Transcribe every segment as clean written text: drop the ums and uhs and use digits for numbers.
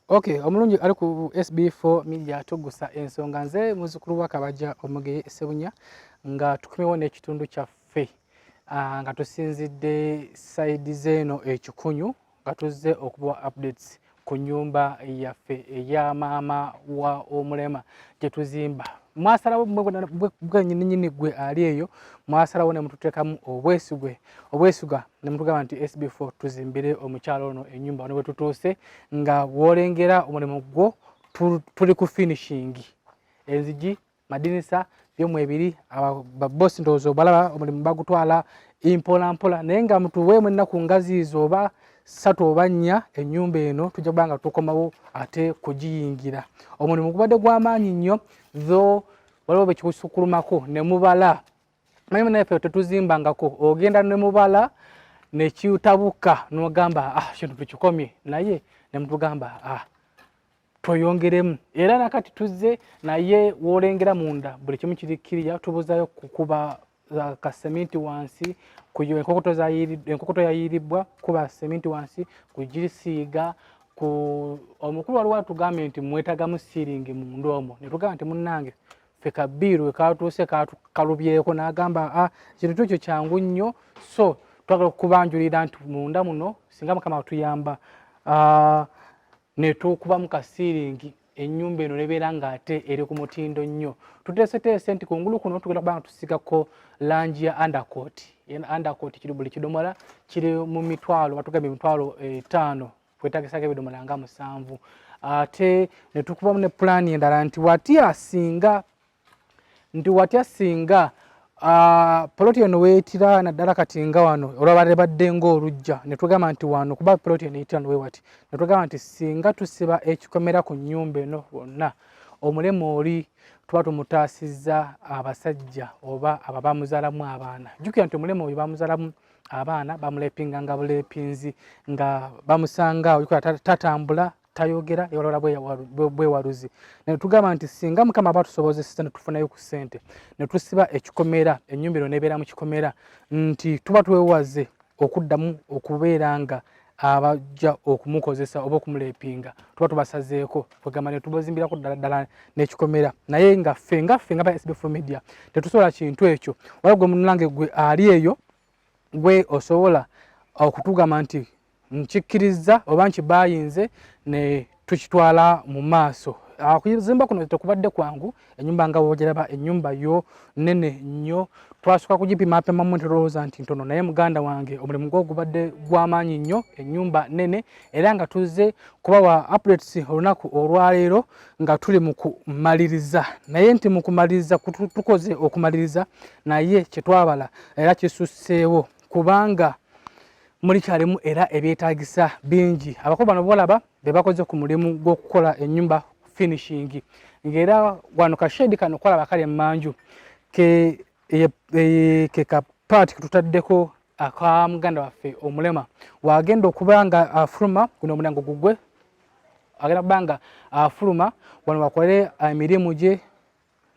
Okay, omulungi ali ku SB4 Media tugusa ensonga. Nze muzzukulu wa Kabajja Omugeye Ssebunya, nga tukomyewo n'ekitundu kyaffe, nga tusinzidde side z'eno ekikunyu, nga tuzze okubawa updates ku nnyumba yaffe eya maama wa omulema gye tuzimba. Mwasalawo bwenyininyini, gwe ali eyo, mwasalawo ne mututeekamu obwesigwe, obwesiga ne mutugamba nti SB4 tuzimbire omukyalo ono ennyumba. Ono bwe tutuuse nga w'olengera omulimu gwo tuli ku finishing, enzigi, madinisa byomwe ebiri. Babosi ndowooza obalaba, omulimu bagutwala mpola mpola, naye nga mutuweemu ennaku nga ziizo oba 3 oba 4, ennyumba eno tujja kuba nga tukomawo ate kugiyingira. Omulimu gubadde gw'amaanyi nnyo, tho waliwo bekikusukulumako ne mubala. Manyi naffe tetuzimbangako, ogenda ne mubala nekitabuka n'ogamba, "Ah, kintu tukikomye," naye ne mutugamba, "Ah, tweyongeremu." Era nakati tuzze, naye w'olengera munda buli kimu kiri kiriya. Tubuzayo kukuba kaseminti wansi, kuyo enkokoto yayiiribbwa, kuba seminti wansi, kugisiiga ku omukulu. Waliwo atugambye nti mwetagamu ceiling munda omwo, ne tugamba nti munnange, ffe kabiiru we katuuse kalubyeko. N'agamba, "Ah, kintu ekyo kyangu nnyo." So twagala okubanjulira nti munda muno, singa Mukama atuyamba, ne tukubamu ka ceiling, ennyumba eno nebeera ng'ate eri ku mutindo nnyo. Tuteeseteese nti kungulu kuno tugenda kuba nga tusigako langi ya undercoat. Undercoat kiri, buli kidomola kiri mu mitwalo, batugambye 50,000, kwetagisako ebidomola nga 7. Ate ne tukubamu ne pulaani endala nti watya singa poloti eno weetira naddala kati nga wano olwabadde badde ng'olujja, ne tugamba nti wano kuba poloti eno eyitira wewati, ne tugamba nti singa tusiba ekikomera ku nnyumba eno wonna, omulema oli tuba tumutaasizza abasajja oba abo bamuzaalamu abaana. Jjukira nti omulema oyo bamuzaalamu abaana, bamulepinganga bulepinzi nga bamusanga awo, tatambula, tayogera, yewalala bwewaluzi. Ne tugamba nti singa Mukama aba tusobozesa ne tufunayo ku ssente ne tusiba ekikomera, ennyumba eno nebeera mu kikomera, nti tuba twewaze okuddamu okubeera nga abajja okumukozesa oba okumulepinga, tuba tubasazeeko. Kwegamba ne tubazimbirako ddala ddala n'ekikomera. Naye nga ffe nga ba SB4 Media tetusobola kintu ekyo. Wala gwe munange, gwe ali eyo, gwe osobola okutugamba nti nkikkiriza oba nkibayinze ne tukitwala mu maaso. Okuzimba kuno tekubadde kwangu. Ennyumba nga bwogiraba, ennyumba yo nnene nnyo. Twasooka kugipimapimamu ntolowooza nti ntono, naye muganda wange, omulimu gwo gubadde gw'amaanyi nnyo. Ennyumba nnene, era nga tuzze kubawa updates olunaku olwaleero nga tuli mu kumaliriza. Naye nti mu kumaliriza tukoze okumaliriza, naye kyetwabala era kisusseewo, kubanga mulikyalimu era ebyetaagisa bingi. Abakulu bano bolaba be bakoze ku mulimu gw'okukola ennyumba finishing, ng'era wano ka shed kano kolaba kali emmanju ke ka part ketutaddeko aka muganda waffe omulema wagenda okuba nga afuluma. Guno omulyango gugwe, agenda kuba nga afuluma wano wakole emirimu gye,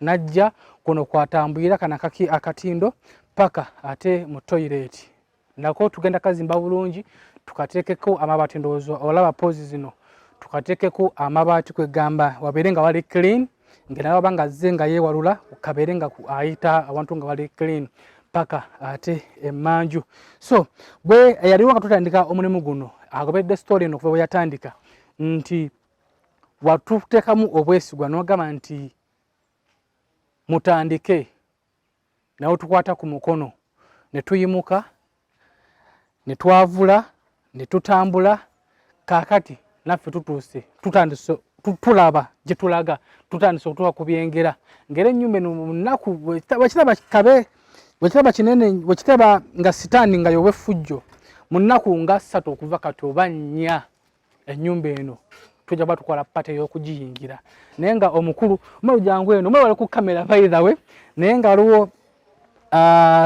najja kuno kwatambulira kana kaki akatindo paka ate mu toilet. Nako tugenda kazimba bulungi, tukateekeko amabaati. Ndowooza olaba pozi zino, tukateekeko amabaati, kwegamba wabeere nga wali clean, nga naye waba nga azze nga yeewalula, kabeere nga ayita awantu nga wali clean paka ate emmanju. So gwe eyaliwo nga tutandika omulimu guno, agobedde story eno okuva bwe yatandika, nti watuteekamu obwesigwa n'ogamba nti mutandike, nawe tukwata ku mukono ne tuyimuka ne twavula ne tutambula. Kaakati naffe tutuuse, tutandise tulaba gye tulaga, tutandise okutuuka ku byengera, ng'era ennyumba eno mu nnaku bwekiraba kabe, bwekiraba kinene, bwekiraba nga sitaani nga yow'effujjo, mu nnaku nga 3 okuva kati oba 4, ennyumba eno tujja kuba tukola party ey'okugiyingira. Naye nga omukulu omalu, jangu eno, omalu wali ku kamera by the way. Naye nga waliwo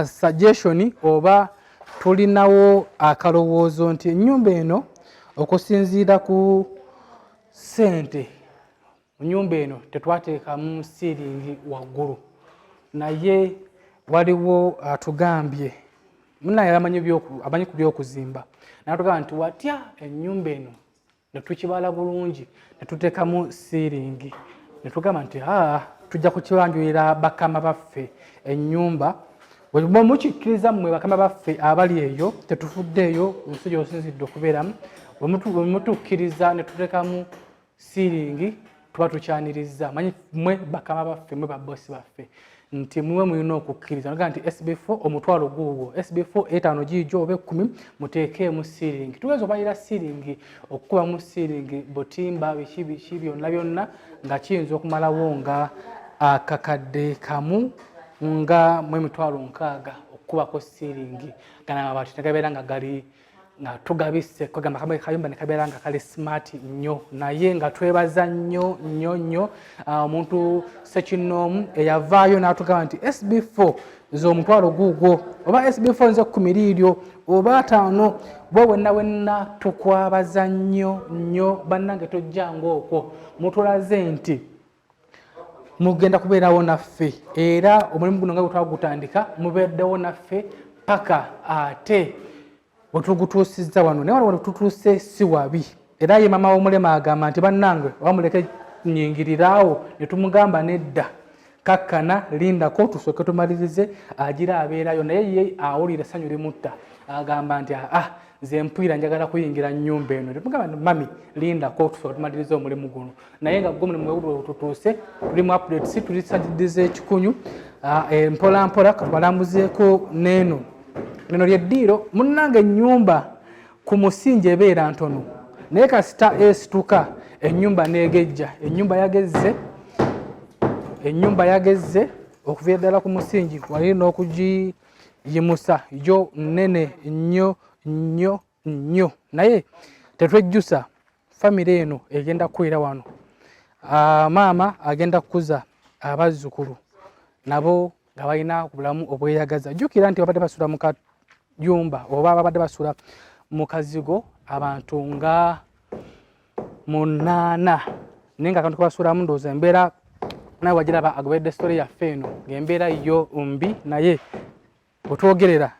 suggestion oba tulinawo akalowoozo nti ennyumba eno, okusinziira ku ssente mu nyumba eno, tetwateekamu ceiling waggulu, naye waliwo atugambye, munaye amanyi ku byokuzimba, natugamba nti watya ennyumba eno Ne tukibala bulungi ne tuteekamu siiringi ne tugamba nti aa tujja kukibanjulira bakama baffe ennyumba. Bwe mukikkiriza mmwe bakama baffe abali eyo, tetufuddeeyo nsi gy'osinzidde okubeeramu, bwe mutukkiriza ne tuteekamu siiringi tuba tukyanirizza. Manyi mmwe bakama baffe, mmwe babosi baffe, nti muwe mulina okukkiriza nga nti SB4 omutwalo guugwo, SB4 etaano giijo oba 10, muteekeemu siiringi. Tugeza obalira siiringi, okukubamu siiringi, butimba, biki biki byonna byonna, nga kiyinza okumalawo nga 1,000 nga mu 60,000 okukubako siiringi. Gana amabaati negabeera nga gali nga tugabisse, kugamba kayumba ne kabeera nga kali smart nnyo. Naye nga twebaza nnyo nnyo nnyo omuntu sekinnoomu eyavaayo n'atugamba nti SB4 nze omutwalo guugwo, oba SB4 nze 10 liiryo oba 5, bwe wenna wenna tukwabaza nnyo nnyo. Bannange, tojjanga okwo, mutulaze nti mugenda kubeerawo naffe, era omulimu guno nga bwe twagutandika mubeddewo naffe paka ate wetugutuusizza wano. Naye wano tutuuse si wabi. Era ye maama w'omulema agamba nti bannange, oba muleke nyingiriraawo, ne tumugamba nedda, kakkana, lindako tusooke tumalirize. Agira abeerayo, naye ye awulira essanyu limutta, agamba nti aa nze mpwira njagala kuyingira nnyumba eno. Tumugamba nti mami, lindako tusooke tumalirize omulimu guno. Naye nga gwo omulimu tutuuse, tuli mu updates, tuli sajiddiza ekikunyu mpola mpola. Katubalambuzeeko neeno. Lino lyeddiiro munnange. Ennyumba ku musingi ebeera ntono, naye kasita esituka ennyumba n'egejja. Ennyumba yagezze, ennyumba yagezze okuviira ddala ku musingi wali n'okugiyimusa, yo nnene nnyo nnyo nnyo. Naye tetwejjusa, famire eno egenda kukulira wano. Maama agenda kukuza abazzukulu nabo nga balina obulamu obweyagaza. Jjukira nti babadde basula mu kayumba oba babadde basula mu kazigo abantu nga 8, naye nga akantu kebasulamu, ndowooza embeera nawe wagiraba, agobedde story yaffe eno, ng'embeera yo mbi. Naye wetwogerera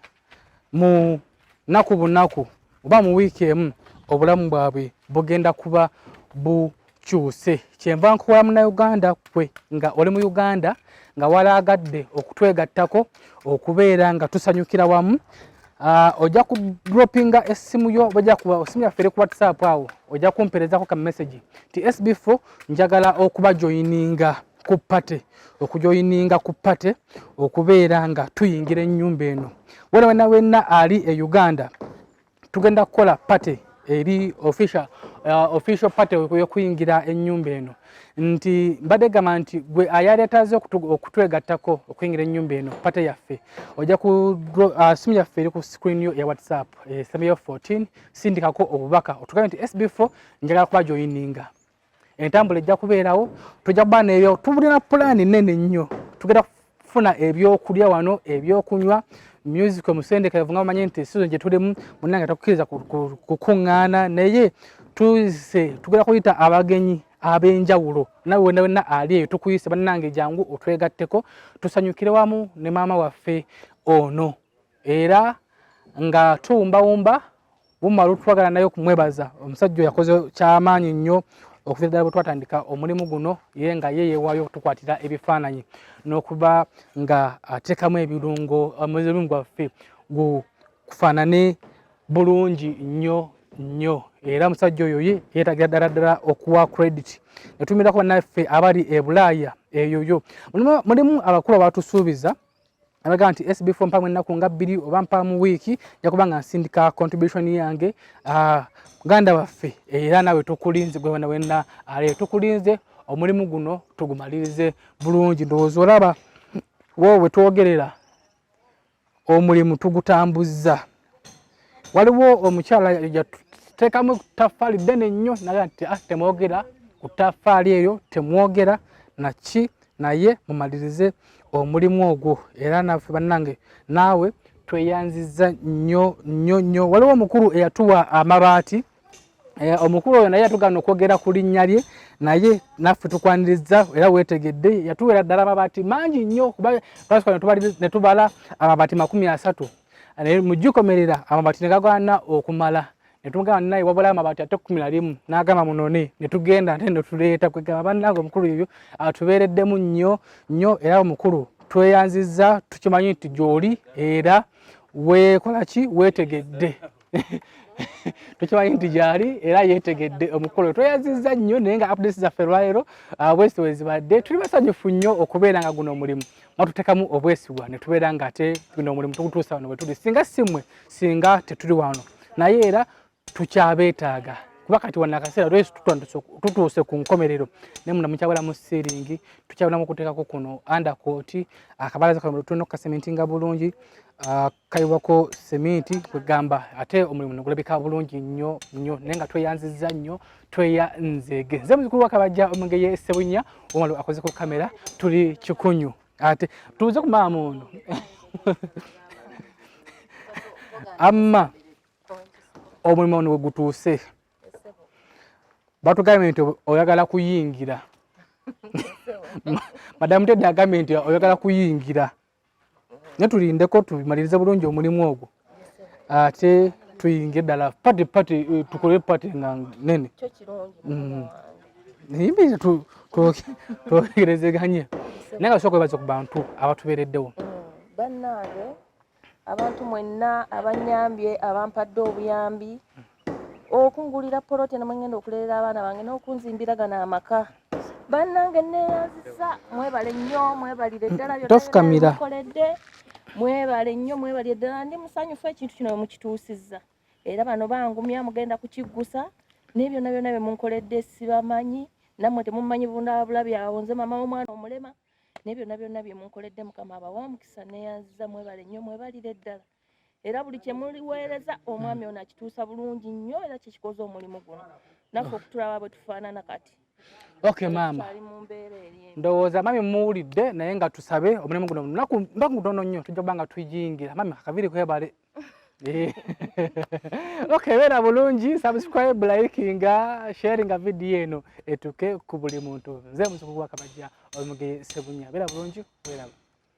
mu nnaku bunaku oba mu wiiki emu, obulamu bwabwe bugenda kuba bukyuse. Kyenva nkukola Munnayuganda kwe nga oli mu Uganda nga walaagadde okutwegattako okubeera nga tusanyukira wamu, ojja ku droppinga essimu yo, ojja kuba essimu yaffe eri ku WhatsApp awo, ojja kumpeerezako ka message nti SB4 njagala okuba joininga ku party, okujoininga ku party okubeera nga tuyingira ennyumba eno. Wena wena wenna ali e Uganda, tugenda kukola party eri official, official party ey'okuyingira ennyumba eno. Nti mbadde gamba nti gwe ayaleetaze okutwegattako okuyingira ennyumba eno, party yaffe, ojja ku simu yaffe eri ku screen yo ya WhatsApp, esimu yo 14, sindikako obubaka otugambe nti SB4 njagala kuba joininga. Entambula ejja kubeerawo, tujja kuba nebyo, tulina pulaani nene nnyo. Tugenda kufuna ebyokulya wano, ebyokunywa, music omusendekerevu, nga bamanye nti season gye tulimu munnange takukkiriza kukuŋŋaana, naye tuze tugenda kuyita abagenyi ab'enjawulo. Nawe wenna wenna ali eyo tukuyise, bannange, jangu otwegatteko tusanyukire wamu ne maama waffe ono. Era nga tuwumbawumba bumala, twagala naye okumwebaza omusajja oyo, yakoze kyamaanyi nnyo okuviira ddala bwe twatandika omulimu guno, ye nga ye yeewaayo okutukwatira ebifaananyi n'okuba nga ateekamu ebirungo, omulimu gwaffe gufaanane bulungi nnyo nnyo. Era omusajja oyo ye yeetagira ddala ddala okuwa credit. Netumirako bannaffe abali e Bulaaya eyo yo mulimu abakulu abatusuubiza, abaga nti SB4 mpamu ennaku nga 2 oba mpamu wiiki, nja kuba nga nsindika contribution yange. Muganda waffe, era naawe tukulinze, gwe wena wenna ale tukulinze, omulimu guno tugumalirize bulungi. Ndowooza olaba wo bwe twogerera omulimu tugutambuzza. Waliwo omukyala yateekamu ttaffaali ddene nnyo, naga nti ah, temwogera ku ttaffaali eyo, temwogera naki, naye mumalirize omulimu ogwo. Era naffe bannange naawe tweyanzizza nnyo nnyo nnyo. Waliwo omukulu eyatuwa amabaati, omukulu oyo naye yatugaana okwogera ku linnya lye, naye naffe tukwaniriza era weetegedde. Yatuweera ddala amabaati mangi nnyo, kuba twasooka ne tubala amabaati 30, naye mugikomerera amabaati ne gagaana okumala. Ne tumugamba naye wabula amabaati ate 11, n'agamba munone, ne tugenda ate ne tuleeta. Kwegamba bannange omukulu ebyo atubeereddemu nnyo nnyo, era omukulu tweyanzizza, tukimanyi nti gy'oli era weekola ki, weetegedde. Tukimanyi nti gyali era yeetegedde omukulu, tweyanzizza nnyo. Naye nga updates zaffe lwaleero bwesi wezibadde, tuli basanyufu nnyo okubeera nga guno omulimu mwatuteekamu obwesigwa ne tubeera nga ate guno omulimu tugutuusa wano bwe tuli. Singa si mmwe, singa tetuli wano, naye era tukyabeetaaga kuba kati wano akaseera tutuuse ku nkomerero, naye munda mukyabulamu ceiling, tukyabulamu okuteekako kuno undercoat, akabalaza kano tulina okukasementinga bulungi, kayiwako seminti, kwegamba ate omulimu negulabika bulungi nnyo nnyo. Naye nga tweyanzizza nnyo, tweyanzeege. Nze muzukulu wakabajja Omugeye Sebunya, omalo akoze ku kamera, tuli kikunyu ate tuuze ku maama ono. Amma, omulimu ono we gutuuse, batugambye nti oyagala kuyingira. Madamu Teddy agambye nti oyagala kuyingira, naye tulindeko tumalirize bulungi omulimu ogwo ate tuyingire ddala party party, tukole party nga nene. Yimbi twogerezeganye, naye nga sooka webaze ku bantu abatubeereddewo. Bannange abantu mwenna abanyambye, abampadde obuyambi okungulira poloti eno mwengenda okulerera abaana bange n'okunzimbira gano amaka, bannange neeyanzisa, mwebale nnyo, mwebalire ddala byonna. Tofukamira. Mukoledde, mwebale nnyo, mwebalire ddala. Ndi musanyufu ekintu kino mukituusizza, era bano bangumya mugenda kukiggusa, naye byonna byonna bye munkoledde sibamanyi, nammwe temumanyi bundabulabi awo. Nze maama w'omwana omulema, naye byonna byonna bye munkoledde, Mukama abawa omukisa. Neeyanziza, mwebale nnyo, mwebalire ddala, era buli kye muliweereza omwami ono akituusa bulungi nnyo, era kyekikoze omulimu guno naffe okutulaba bwe tufaanana kati. Okay maama. Tukyali mu mbeera eri embi. Ndowooza mami muwulidde, naye nga tusabe omulimu guno lunaku mbaku mutono nnyo tujja kuba nga tuyingira. Mami, akabiri kwebale. Okay, beera bulungi, subscribe, likinga, sharinga video eno etuke ku buli muntu. Nze muzukulu wa Kabajja Omugeye Sebunya, beera bulungi, weeraba.